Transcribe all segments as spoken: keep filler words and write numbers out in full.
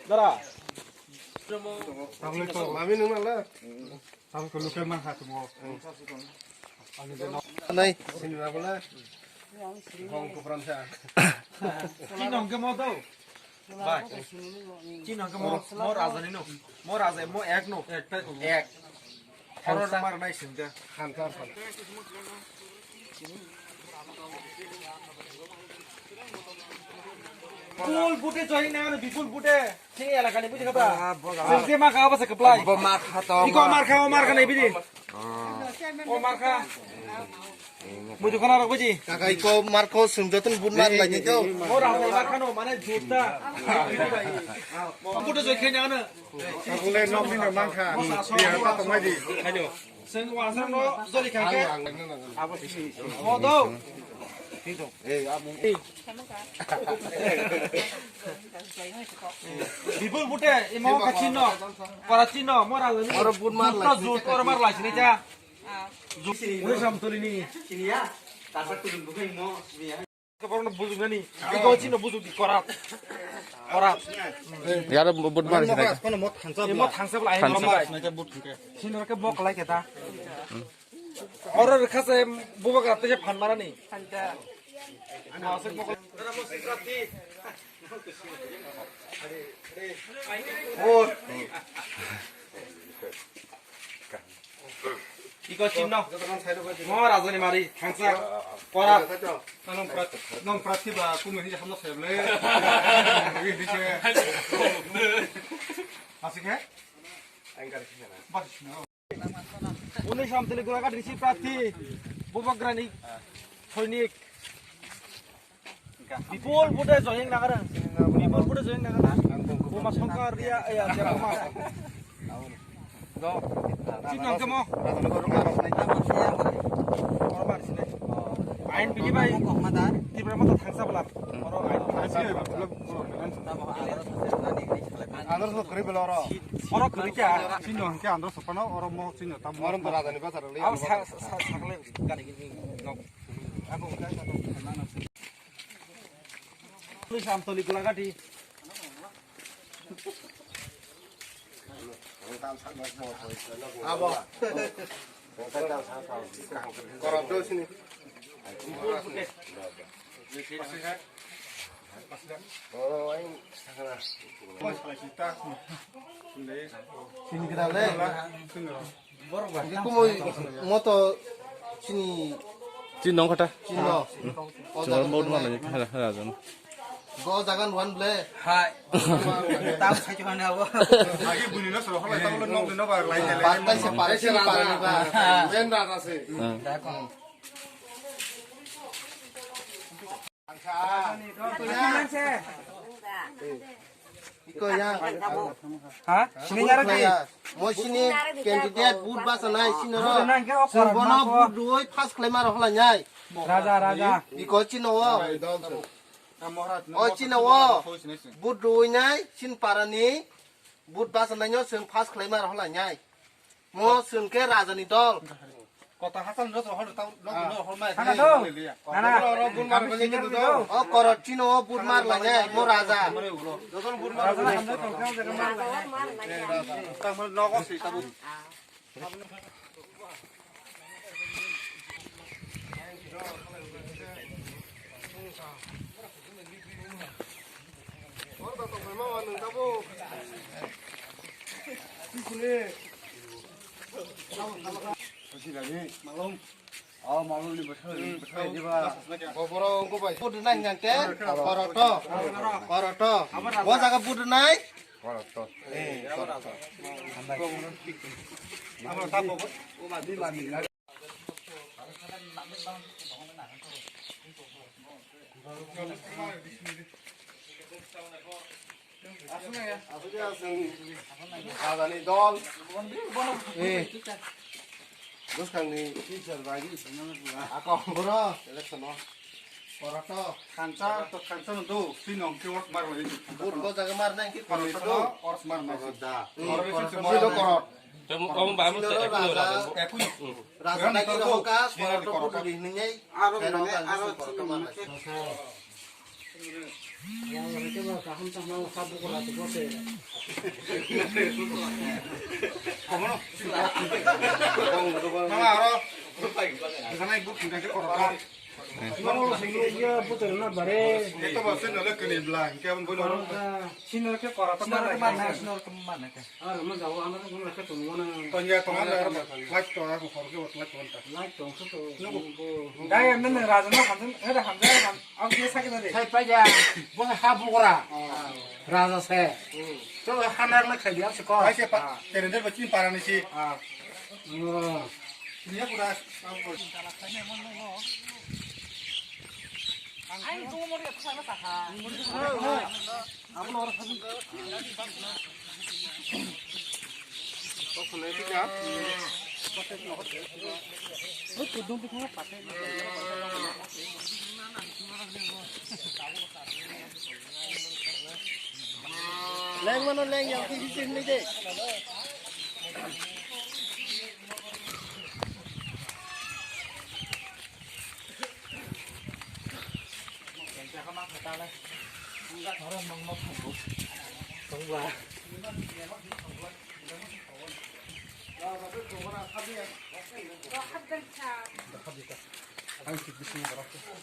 Dara. Mami nung nang le. Tam ko lukai man kha tumo. Ani de no. Nai. Sini na bole. Hong ko pran sa. Chin hong ke mo do. Bai. Chin hong ke mo, mo raja ni no. Mo raja mo ek no. Ek tai ko. Ek. Horo mar nai sing ke. Khan kar khan. Bipul bute join na, bipul bute. Sini elakani buji kata. Sini ma ka apa sekeplai. Bo ma kha to. Iko mar kha, o mar kha nai bidi. O mar kha. Mudu kana rok buji. Kaka iko mar kho sung jotun bun mar lai ni to. O rang mar kha no mane juta. Bute join khe na na. Bule nok ni mang kha. Biya pa to mai di. Seng wasang no joli kha ke. Abo si. Mo do. Bipul bute imo kachino. Para chino mora lani. Oro but mar lai. Jut or mar lai sini ja. Jut. Uri sam tuli ni. Sini ya. Tasa turun bukai mo sini ya. Kabarno bujuknani, iko chino bujukdi korat. Korat. Yar but mar sini. Kono mot thansa. Imo thansa bla ahi. Thansa. Sini ke bok lai keta. Oro rekha se bubagra te phan marani. Masuk bok. Oh. Iko chino. Mo rajani mari, thangsa. Kora. Nong prat, nong prat ba kumu ni hamno seble. Ini se. Asik he? Bas chino. Uni samtali gura ka disi prati. Bubagrani. Soinik. Bipul bute joyeng nagar. Bipul bute joyeng nagar. Buma Songkar Ria, ya, siapa ma? Do. Sini nang kemo. Oro mar sini. Ain bigi bai. Tipra mata thangsa bela. Oro ain. Andro so kari bela oro. Oro kari kya? Sini nang kya andro so pano oro mo sini tam. Oro to rajani bazar le. Aw sa sa sa kale gari gini. Samtoli Golagati. Abo. Korok do sini. Oh, aing. Sini kita le. Kumui moto chini. Chini nong kata. Chini no. Chungo mau dua lagi, hara, hara, jano. Go jagan wan ble. Hai. Tam sai chuna abo. Agi buni no soro, halai tam no no ba lai jale. Partai se, partai se, partai ba. Ben rara se. Hmm. Iko ya. Ha? Sini nyara di. Mo sini candidate vote basa nai sini ro. Sini bono vote duoi pass khlai maro hla nyai. Raja, raja. Iko chino wo. O chino wo. Vote duoi nai sin parani. Vote basa nai nyo sing pass khlai maro hla nyai. Mo sungke rajani dol. Kota Hasan rot rohor tau log no hol mai. Sana do. Nana. Oro bun mar bani gitu do. O korot chino o bun mar lanya mo raja. Dogon bun mar bani. Tang mar nogo si tabu. Budu nai nang te, koroto, koroto. Bo jaga budu nai. Aswk ya? Aswk ya, chwng rajani dol. Eh. Bwskangni teacher bai. Ako bro. Election o. Koroto. Khansa, to khansa no do. Sinong ke work mar lai. Bur go jaga mar nang ki koroto do. Ors mar mar da. Koroto do korot. Tamo kamu bamu. Raja. Raja lagi rohoka, koroto bur ri ningai. Aro mane, aro koroto mar lai. Mama, aro. Ganai bu khungkha khe korokha. Mama, singni iya putar na bare. Eto ba sen nole kene bla, hingke abang bono. Sinor ke kora to mana, sinor ke mana, sinor ke mana ke. Ar mo jago, amar mo lekha tong mana. Tong ya, tong ya, light to, aku khor ke light to ta. Light to, so to. Dai, men raja na hamjam, eh, hamjam, ham, am ke sakit tadi. Sai paja, bo ha bukra. Raja se. To hanar na khai dia se ko. Ai se pa, tere der bachin parani si. Dia kuda. Ang tunggu mau dia kesana tak? Leng mano leng yang kiri sini deh.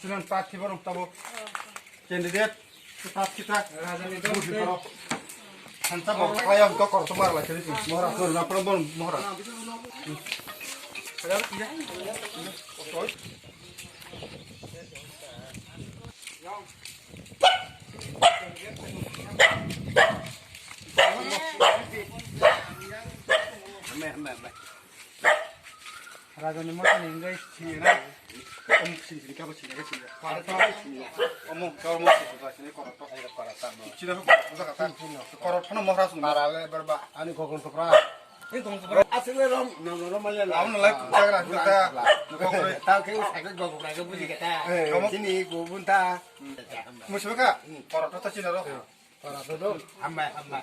Sinan party borok tabo. Candidate. Kita, kita. Rajani dol. Hansa bok kaya ko kor tomar la kiri. Mohra, mohra, mohra, mohra. Rajani motha ni hingke sini na. Om sini sini kabo sini sini. Koro to. Omo koro mo sini sini sini koro to. Sini ko koro to. Koro to no mohra sung. Para le berba ani gogon to pra. Asile rom no no rom le. Am no le jagra ta. Ta ke sa ke gogon ke buji ke ta. Sini gubun ta. Musibaka. Koro to sini ro. Koro to do. Amma amma.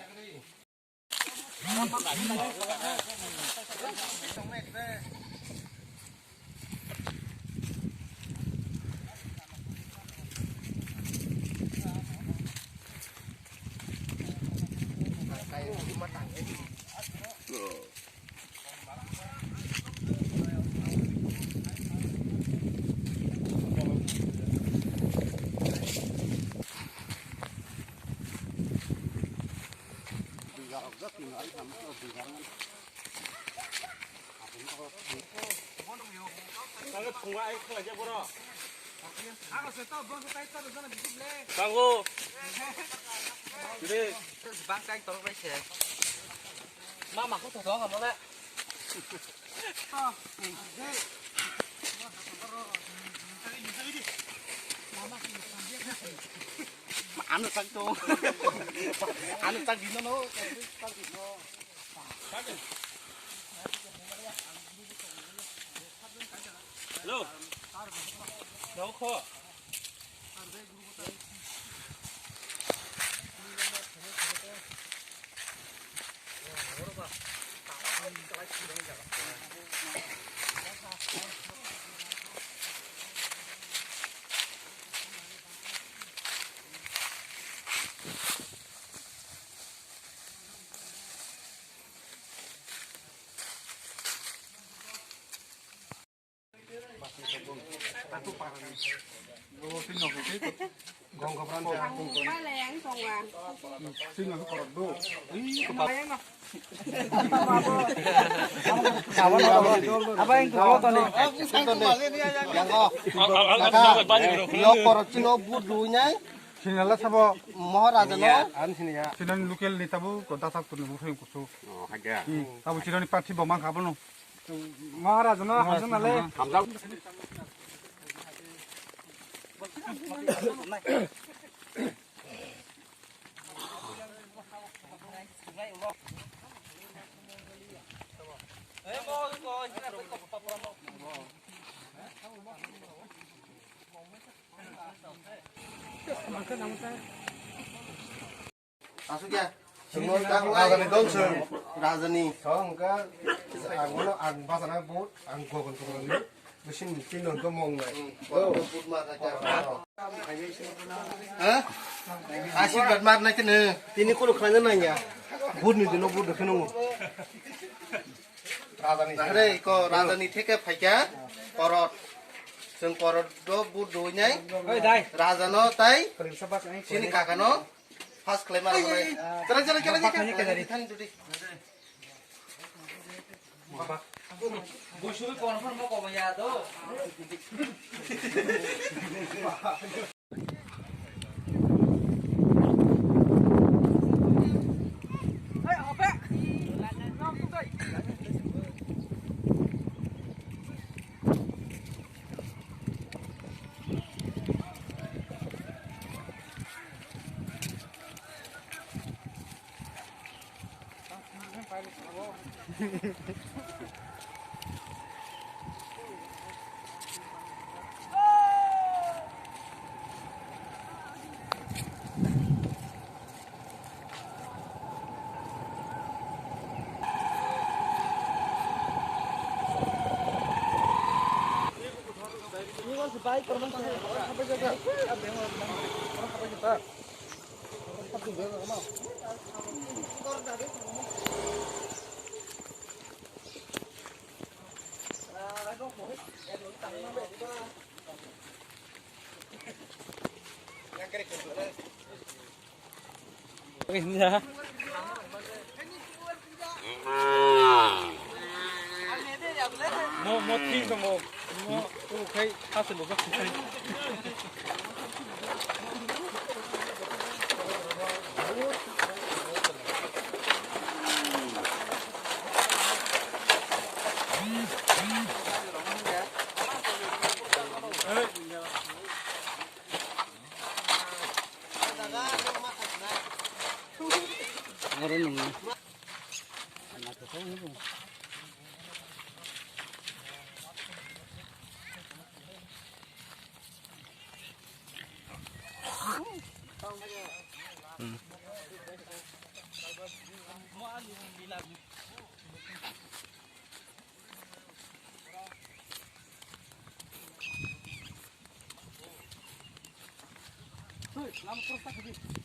Tango. Dede. Bang kai tong bai se. Mama ko to dong amole. Ano tak to. Ano tak dino no. Hello. Hello ko. Apa yang kau tahu ni? Yang kau, yang kau, yang kau, yang kau, yang kau, Sinala sabo. Iya, ang sini ya. Sinan local ni tabu ko dasak tu ni musuh yang kusu. Oh, haja. Hmm. Tabu sinani party bo mang kabo no. Maharaj no, Maharaj hamjang nale. Hamjang. Asukya. Rajani dol se. Rajani. So, hingke ang bono ang bachana vote, ang gogon gogon ni. Bisin tin hingke mong nai. Oh, vote ma ka. Ha? Asirwad mar nai kene. Tini kono khlaina nangya. Bud ni dino bud dekhe nungo. Raja ni. Dahre ko raja ni theke phaikya. Korot. Chwng korot do bud doi nai. Oi, dai. Raja no tai. Sini kaka no. First khlai mar nai. Chara, chara, chara, chara. Thani dudi. Mo, mo, thing tongo. Mo, o khai, aswk bo khai.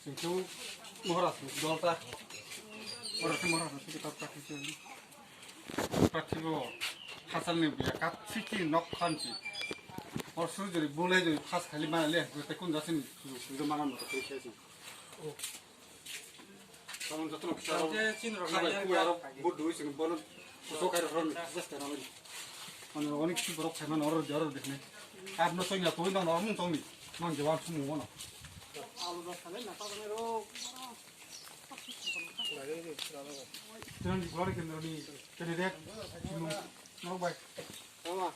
Chwng khe Maharaj ni dol ta. Oro khe Maharaj ni khe ta ta khe chwng. Prathibo hachal ni buya katsiki nok khanchi. Or sujuri bule juri khas khali mana le, te kun jasini sujo mana mo to khe khe. Tamon jotono kisa aro. Khabai kubai aro budui sing bono kuso kai ro ron jasta na mani. Ono oni kisi borok khai mano oro jaro dekne. Ar no sonya toi no no mung tongni. Mang jawan sumu wono. Alu ro khale na pa ro. Tini di Glory Kendro ni candidate sunu norok bai. Tama.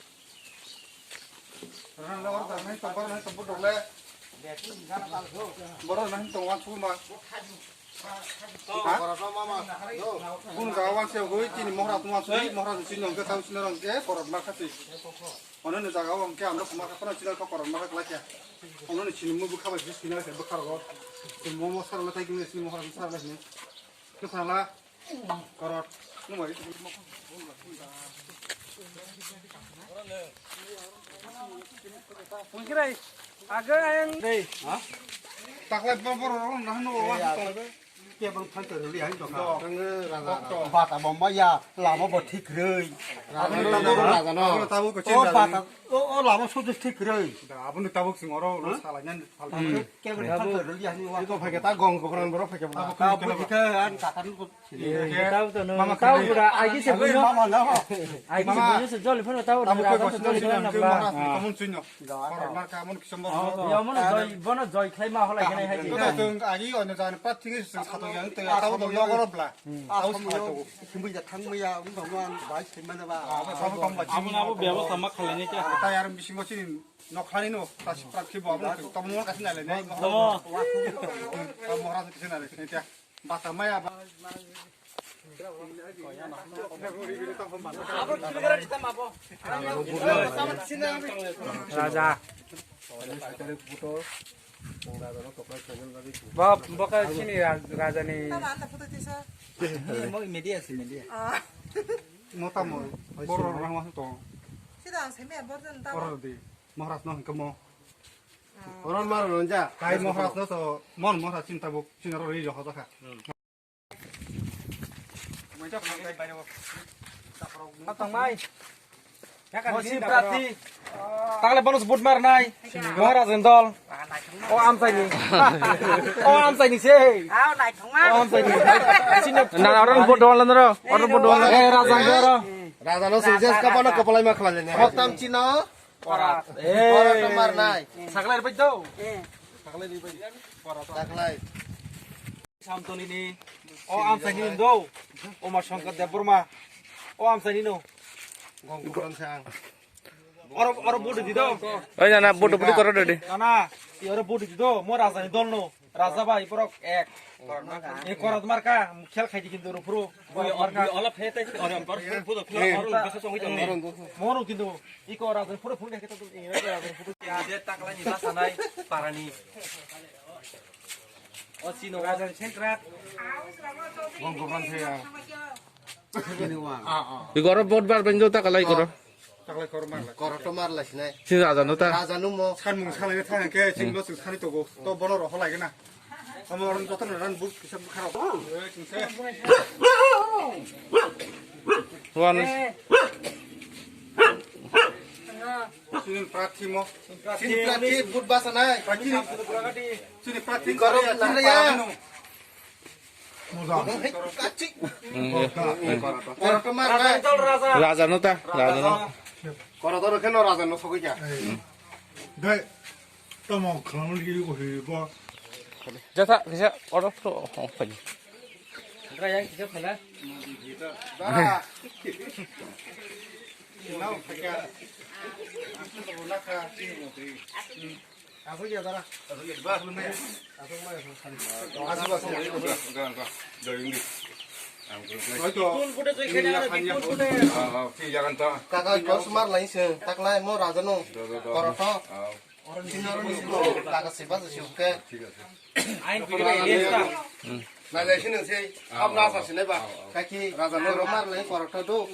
Rana lawar da nai tong bar nai tong bodok le. Boro nai tong wan suma. Ha? Boro no mama. Kun ga wan se goi tini mohra tuma sui mohra sui nong ke tau sinarong ke boro ma khati. Ono ni jaga o hwnkhe ang bwswk ma kha phano chwla kha koron ma kha kwlai kha. Ono ni chini mui bwkha bai bwswk sina khe bwkha rogo. Chini momo sara lai thai khe chini mohor sara lai hini. Khe sala korot. Nung bai. Mungkirai. Aga ayang. Dei. Ha? Taklai bor bor rong nah no wa. Kebang phan to rili hai to ka. Tang raja. Bata bomba ya, lama bo thik rei. Raja no. Abo tabuk ko chin. O bata, o, o lama sudu thik rei. Da, abo ni tabuk sing oro lo salai nan phalta. Kebang phan to rili hai wa. Ko phage ta gong ko pran boro phage. Abo ko ka bu thik an ka kan ko. Tabuk to no. Mama tabuk bura aji se buyo. Mama na. Aji se buyo se joli phano tabuk. Tabuk ko joli phano na. Kamun chunyo. Koron mar kamun kisam bo. Yo mono joi, bono joi khlai ma holai kene hai. Kono tong agi ono jan pat thik se sato yang te tau do yo goro bla. Tau sato. Himbui ja thang maya ung bang wan bai se mana ba. Abo sabo kam ba. Abo na abo bebo sama khlai ne kya. Ta yar bisingo chini nokhlani no ta siprak khibo abo tamo kasi na le ne. Tamo. Tamo ras kasi na le ne kya. Bata maya ba. Raja. Bo, bo khe chini ra-, raja ni. Mo media si media. Mo tamo, boro rang ma to. Sida ang semi aborjon tamo. Boro di. Maharaj no hingke mo. Oron mar ronja. Tai Maharaj no to, mon Maharaj chinta buk, chinta ro ri jo hoda kha. Tongmai. Mosi prati. Tagle bonus vote mar nai. Maharaj ni dol. O amsaini. O amsaini se. Ao naithokma. O amsaini. Na, oron vote dol nro. Oron vote dol. Eh, Raja ni dol. Raja no sujai ka bana kapalai ma khalai ne. Hotam chino. Korat. Korat to mar nai. Saklai bai do. Saklai bai. Korat. Saklai. Samtoni ni. O amsani do. Omar Shankar Debbarma. O amsani no. Gong gong sang. Oro, oro vote di do. Oi na na, vote, vote koro de. Na na, i oro vote di do. Mo Raja ni dol no. Raja bai borok ek. E korat marka, khel khai di kintu rupro. Bui ol-, bui olap he tai, ore, ore, ore, photo, photo, ore, basa songwi tong. Mono kintu, iko Raja photo, photo, photo, iko Raja photo. Ni de taklai ni basa nai, parani. O sino Raja sengkrak. Bong gobang saya. Bigoro vote bar benjo ta kalai koro. Taklai koro mar lai. Koro to mar lai sinai. Si Raja no ta. Raja no mo. San mung salai thang ke, sing no sing sani togo. To bono roho lai na. Amo ron joto na ran but kisa kharo. Wan. Sini prati mo. Sini prati but basa nai. Sini prati koro ya, nang ya. Kachik. Koro to mar nai. Raja no ta, Raja no. Koro to khe no Raja no sogwi ja. Dai. Tamo khwlangno ligi ligi hoi bo. Jatha kisa order to hong phai. Dra yang kisa phala. Dra. Nau phaka. Nau phaka. Asuk ya dara. Asuk ya ba. Asuk mai asuk sani. Asuk asuk. Enggak, enggak, enggak. Join di. Hoi to. Bipul pute joi khena, bipul pute. Ah, ah, si jagan ta. Kaka kos mar lai se. Taklai mo Raja no. Do, do, do. Koro to. Ah. Senior ni siko kaga seba se sio ke. Ain pide area ta. Na le sini se. Ab na sa sini ba. Kaki Raja no romar le korokta do.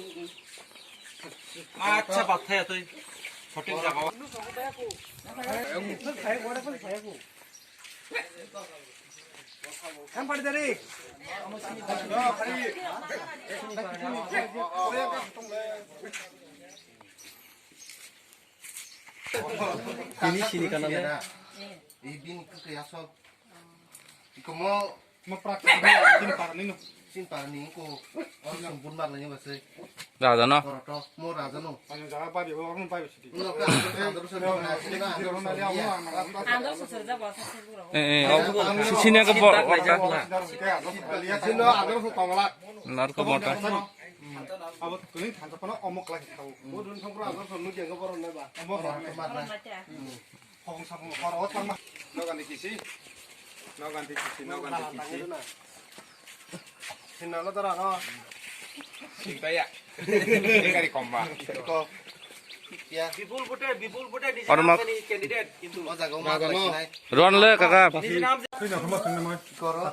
Acha bathai atoi. Hotel jaga. Kan padi dari. Ini sini kanan ya. Ibin ke ya sok. Iko mo mo praktik ini parni no. Sin parni ko. Orang yang bun mar lagi masih. Raja no. Koroto mo Raja no. Ayo jaga padi orang padi sini. Lo ka. Ando susur ja basa sini. Eh, eh, oh, sini ke bor. Sino ando su tongla. Narko mota. Abo kuni thangsa kono omok lagi tau. Bodun thangpra ando su nujeng ke boron nai ba. Omok. Hong sa hong hor o thang ma. Nogan di kisi. Nogan di kisi, nogan di kisi. Sino lo tara no. Sintaya. Ini kari komba. Ko. Ya. Bipul Bhute, Bipul Bhute ni candidate kintu. O jaga ma. Ron le kaka. Niji nam. Koro.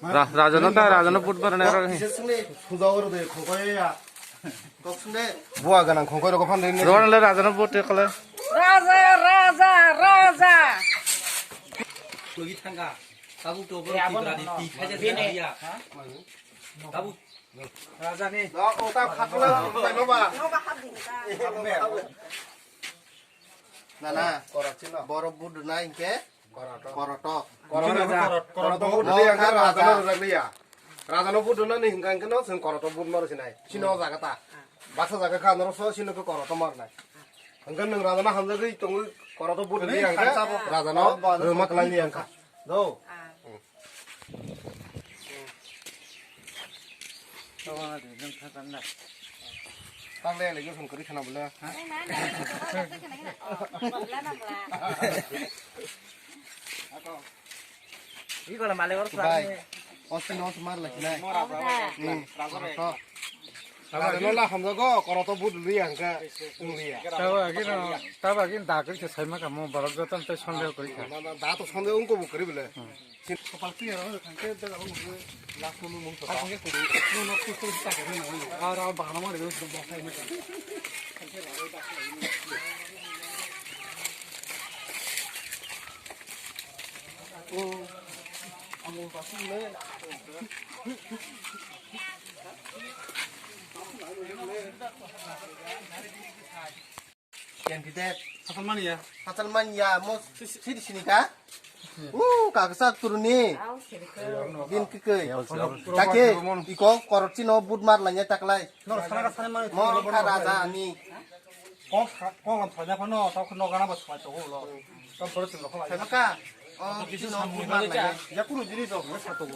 Ra-, Raja no ta, Raja no put bar ne ro. Kisa sini suda oro de khokoi ya. Kok sini. Bua ganang khokoi ro ko phan de ne. Ron le Raja no put kala. Raja, Raja, Raja. Logi thanga. Tabuk to boro Tripura ni ti khaja se ya. Tabuk. Raja ni. O ta khatla, ba. Na na. Koroto. Boro budu na inke. Koroto. Koroto. Koroto. Koroto budu yang kan Raja no Raja liya. Raja no budu na ni hingka hingka no sing koroto budu no sinai. Sino jaga ta. Baksa jaga kha no so sino ko koroto mar nai. Hingka nang Raja no hamjagwi tongwi koroto budu liya hingka Raja no ruma kalai liya hingka. Do. Tangle lagi song kari khana bole. Iko la male or. Bai. Osin os mar lagi nai. Hmm. Raja no la hamjago, koroto budu liya hingka. Liya. Taba gino, taba gino da kari se saima kamo borok joton te sondeho kari kha. Na, na, da to sondeho ungko bo kari bole. Sin. Kopal piya rok thangke daga mung. Last mung mung. Thangke kuru. Mung no kusto ta ke na. Ara bahana mari do bo khai mata. Yang kita satal mania, satal mania mo sidi sini ka? Uh, kaksa turuni. Din kike. Kake iko kororchi no but mar lanya taklai. Mo ka raja ani. Kong sa-, kong lam saina phano, tao khno gana ba swai to lo. Tao phoro chwng rok lai. Sai maka. Oh, kisi no mui ma lai. Ya kunu jini to, sa to.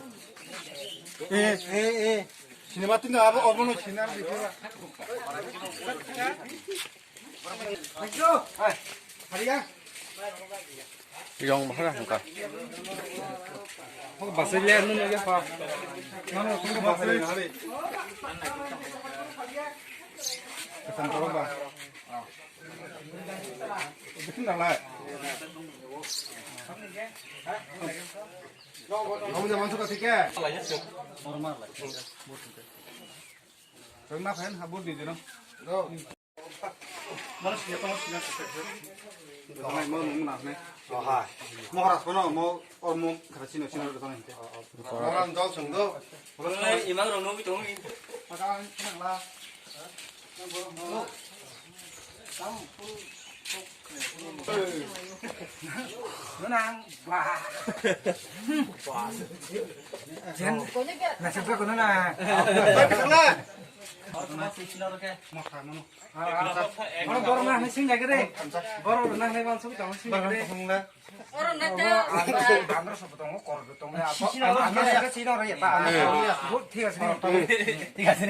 Eh, eh, eh. Cinema tin abo obo no cinema dikhe. Hai. Hariya. Yong bahara hangka. Basai le nung ya pa. Nang nung basai hari. Kesan tolong ba. Bikin dah lah. Kamu jangan suka tiket. Normal lah. Terima kasih, habur di dino. Mana sih ya, mana sih ya? Oh, hai. Mau keras mana? Mau, oh, mau keras sini, sini, sini. Orang jauh sungguh. Imang rong nunggu tunggu. Makan, makan lah. Nunang, bah. Jen, nasib ko nunang. Makan mana? Oro borok nang sing jagre. Borok nang nai bal suk tong sing jagre. Oro na ta. Andro sobo tongo, kor do tongo. Andro sobo sino re ta. Thik ase. Thik ase.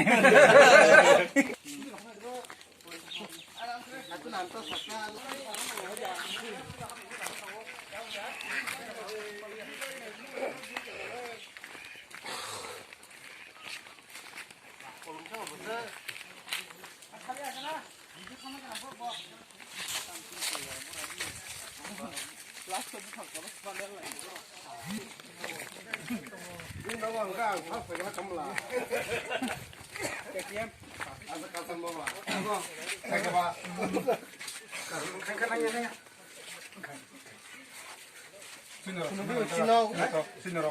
Sino, sino, sino.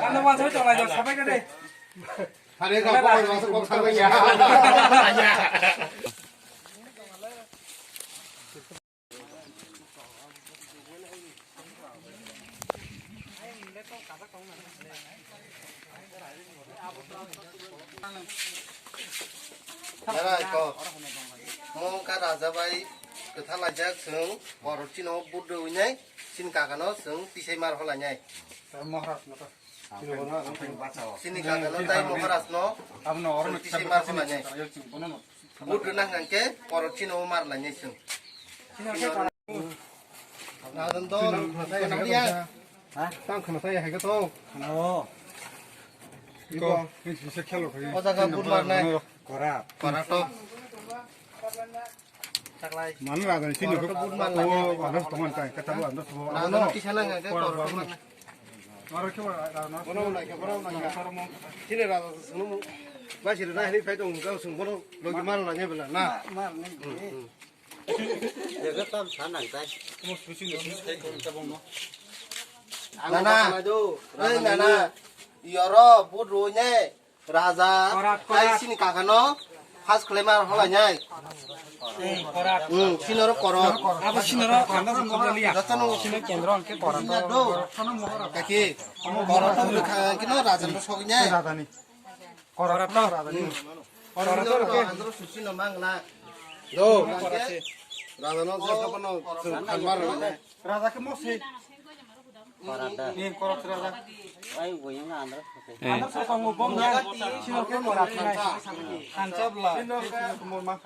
Ano wansoi tolai do, sabai ka de. Hari ko ko wansoi ko sabai ya. Darai ko. Mo ka raja bai kwthar laijak, chwng borok chino but rwinai, chini kakano chwng tisai mar holainai. Maharaj no to. Chini kakano tai Maharaj no chwng tisai mar holainai. But rwna hwnkhe borok chino mar lainai chwng. Rajan to, tang khna saya hai to. Khna o. Iko, bisa khelo khai. O jaga but mar nai. Kora. Kora to. Taklai. Manu rajan sini ko. But mar nai. O, andro tongan tai, kata andro to. Rajan kisa nang ke kora to mar nai. Maro ke wala rajan. Bono nai ke, bono nai ke. Sini rajan sunu. Ba sini nai, hai phai tong, kau sung bono logi mar nai bela na. Mar nai. Jaga tam sanang tai. Nana, ei nana, yoro but rwinai raja tai sini kakano has khlai mar holainai. Hmm, sinoro korok. Abo sinoro korok. Jotono sino kendro hwnkhe korok. Kaki, korok to bwkha kino raja no sogwi nai. Korok to. Korok to, andro susi no mangla. Do. Raja no je kapan no khan mar. Raja ke mo se. Korok da. Ni korok raja. Ai boyang andro susi. Andro susi mo bom ya. Sino ke mo raja. Kancha bla. Sino ke mo ma.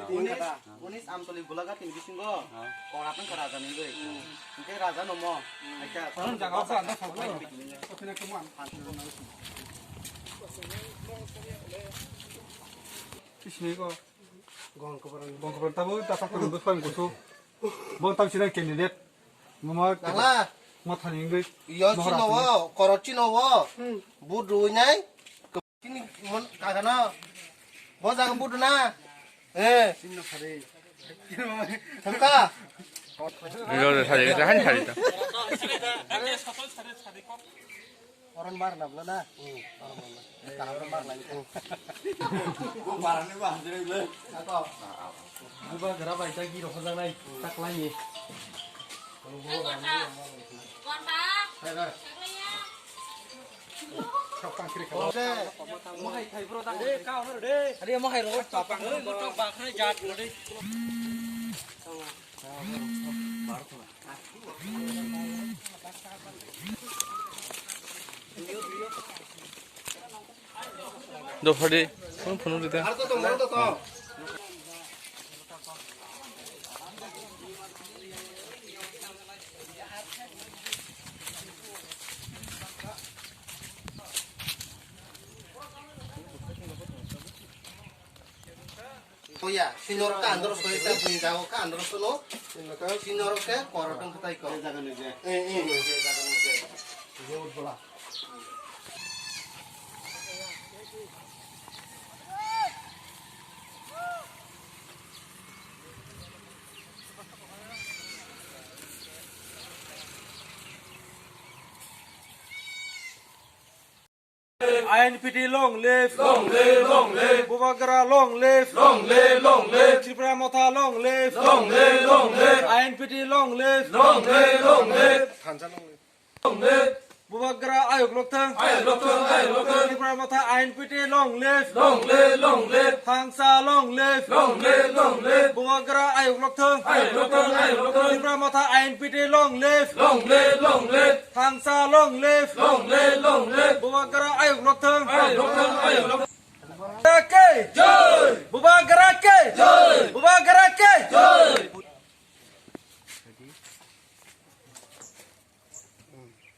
Unis, unis Amtoli bulaga tini bisingo. Korok tang raja ni goi. Hwnkhe raja no mo. Acha. Kono jaga sa andro susi. Sini ko. Gong koboran. Gong koboran tabo ta ta kono dos pang kusu. Bo tam sira candidate. Mama. Nala. Ma thani ngoi. Yo chino wo, koro chino wo. But rwinai. Chini mon kagana. Bo jaga but na. Eh. Chino khare. Thangka. Lo de sari, de han sari to. Oron mar na bla na. Oron mar na. Karam mar na. Bubagra bai ta giro hojak nai. Tak lai ni. Are mohai ro. Dophadi, phone phone rida. Oya, senior ka andro soi ta bini jago ka andro sono. Senior ke koro tong khatai ko. Eh, eh. I N P T long live. Long live, long live. Bubagra long live. Long live, long live. Tripura Motha long live. Long live, long live. I N P T long live. Long live, long live. Thansa long live. Long live. Bubagra ayuk lokthang. Ayuk lokthang, ayuk lokthang. Tripura Motha I N P T long live. Long live, long live. Thansa long live. Long live, long live. Bubagra ayuk lokthang. Ayuk lokthang, ayuk lokthang. Tripura Motha I N P T long live. Long live, long live. Thansa long live. Long live, long live. Bubagra ayuk lokthang. Ayuk lokthang, ayuk lokthang. Bubagra ke jai. Bubagra ke jai. Bubagra ke jai.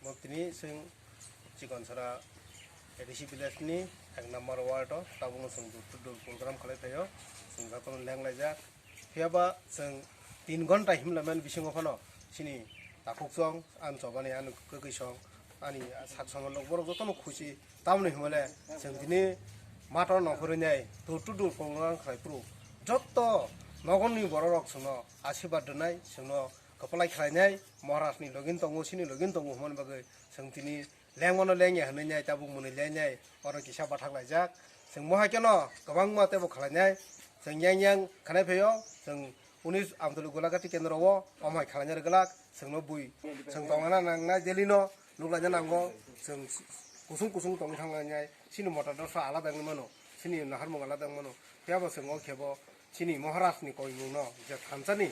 Bo tini chwng Chikonsara A D C village ni ek number ward o tabukno chwng door to door program khlai phaio, chwng jotono lenglaijak. Phiya ba chwng tin ghonta himlaimani bisingo phano chini takhuk song, ani chobani, ani kwkwi song, ani sak somonok borok jotono khusi. Tamoni hwnmale chwng tini mato nongkhorwi nai door to door program khlai phuru jotto nogorni bororok chwngno asirwad rwnai, chwngno kwplai khlainai, Maharajni login tongo, chini login tongo hwnmani bagwi chwng tini lengmano lengya hwnwi nai, tabuk mwnwi lenai, oro kisa bathak laijak. Chwng mohai kheno kwbangma teibo khlainai, chwng yang yang khanai phaio, chwng unis Amtwlwi Golagati kendro o, omo hai khlainai rwglak, chwngno bui, chwng tongna nangnai daily no, nuklaina nango, chwng kusung kusung tongwi thanglainai, chini mota dosa alada wngwi mano, chini naharmung alada wngwi mano, phiya bo chwng o khe bo, chini Maharajni koimungno je thansani,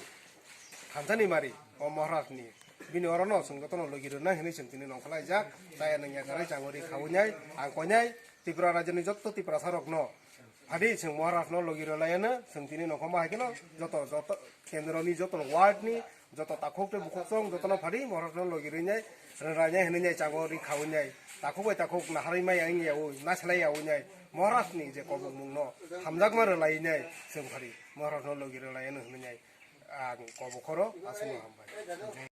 thansani mari, o Maharajni, bini orono chwng jotono logi rwnai hwnwi chwng tini nongkhorlaijak, chaya nungya kwrwi changori khawi nai, ang koinai Tripura rajyoni jotto Tiprasarokno phadi chwng Maharajno logi rwlaiano chwng tini nongkhorma hai kheno joto, joto kendroni, joto wardni, joto takhuk tei bukhuk song jotono phadi Maharajno logi rwnai, rwlainai hwnwi nai changori khawi nai, takhuk bai takhuk naharwi mai ang yaui, nasilai yaui nai, Maharajni je kobokmungno hamjakma rwlai nai chwng phadi. Maharajno logi rwlai hwnwi nai ang kobokhoro aswkno hambai.